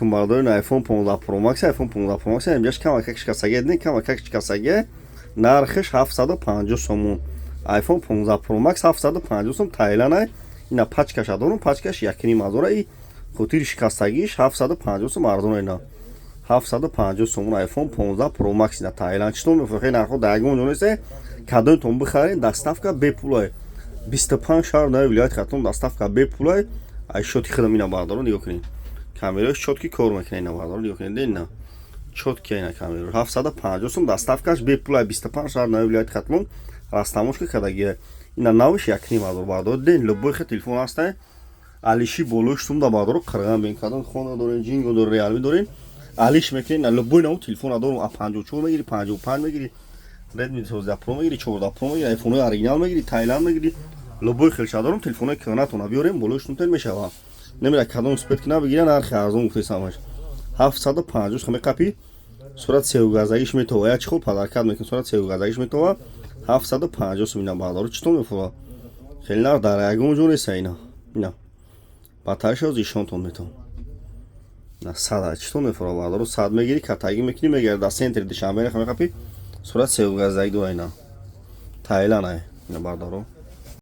Бардорин, iPhone 15 Pro Max, iPhone 15 Pro Max инҷаш камакак шикастагия дидин, камакак шикастагия. Нархиш 750 сомон. iPhone 15 Pro Max 750 сом, Тайланд. Ина пачкаша дорум, пачкаш 1,5 ҳазора. И хотири шикастагиш 750 сом арзон. Ина 750 сомон iPhone 15 Pro Max, ина Тайланд. Читон мефурӯхе? Нархо дар ягон ҷо нест. Кадомтон бихарен, доставка бепулай. 25 шаҳр нави вилояти Хатлон доставка бепулай. Ай шоти худам. Ина, бардоро, нигоҳ кунед, камераш чёткий кор мекунад. Ина, бардоро, нигоҳ кунед, ина чёткий, ина камера. 750 сом, доставкаш бепулай, 25 шаҳр нави вилояти Хатлон. Растамошка кардагия. Ина навиш 1,5 ҳазор, бардоро. Ден любой хе телефон ҳастай, алиши болои штум да, бардоро, қирған бен. Кадом хона дорен, Ҷинго дорен, Реалми дорен, алиш мекунед. На любой наву телефон дорум, а 54 мегири, 55 мегири, Redmi 13 Pro мегири, 14 Pro мегири, айфонҳои оригинал мегири, Тайланд мегири, любой хелша дорум. Телефонҳои кӯҳнатона биёрем, болои штумтен мешава. Намера кадом успеть ки набигира, нархи арзон гуфтесамаш. 750 хаме қапи сурат сеугазагиш метова, як чӣ хол подаркат мекун, сурат сеугазагиш метова. 750 сум. Ина, бардоро, читон мефурӯ? Хеле нарх дар ягон ҷо неста. Ина батареша оз ишонтон метавон. На сад читон мефурӯ, бардоро? 100 мегири, катагӣ мекунӣ, мегари дар центри Душанбе. Хаме қапи сурат сеугазаги дора. Ина Тайланд ай. Ина, бардоро.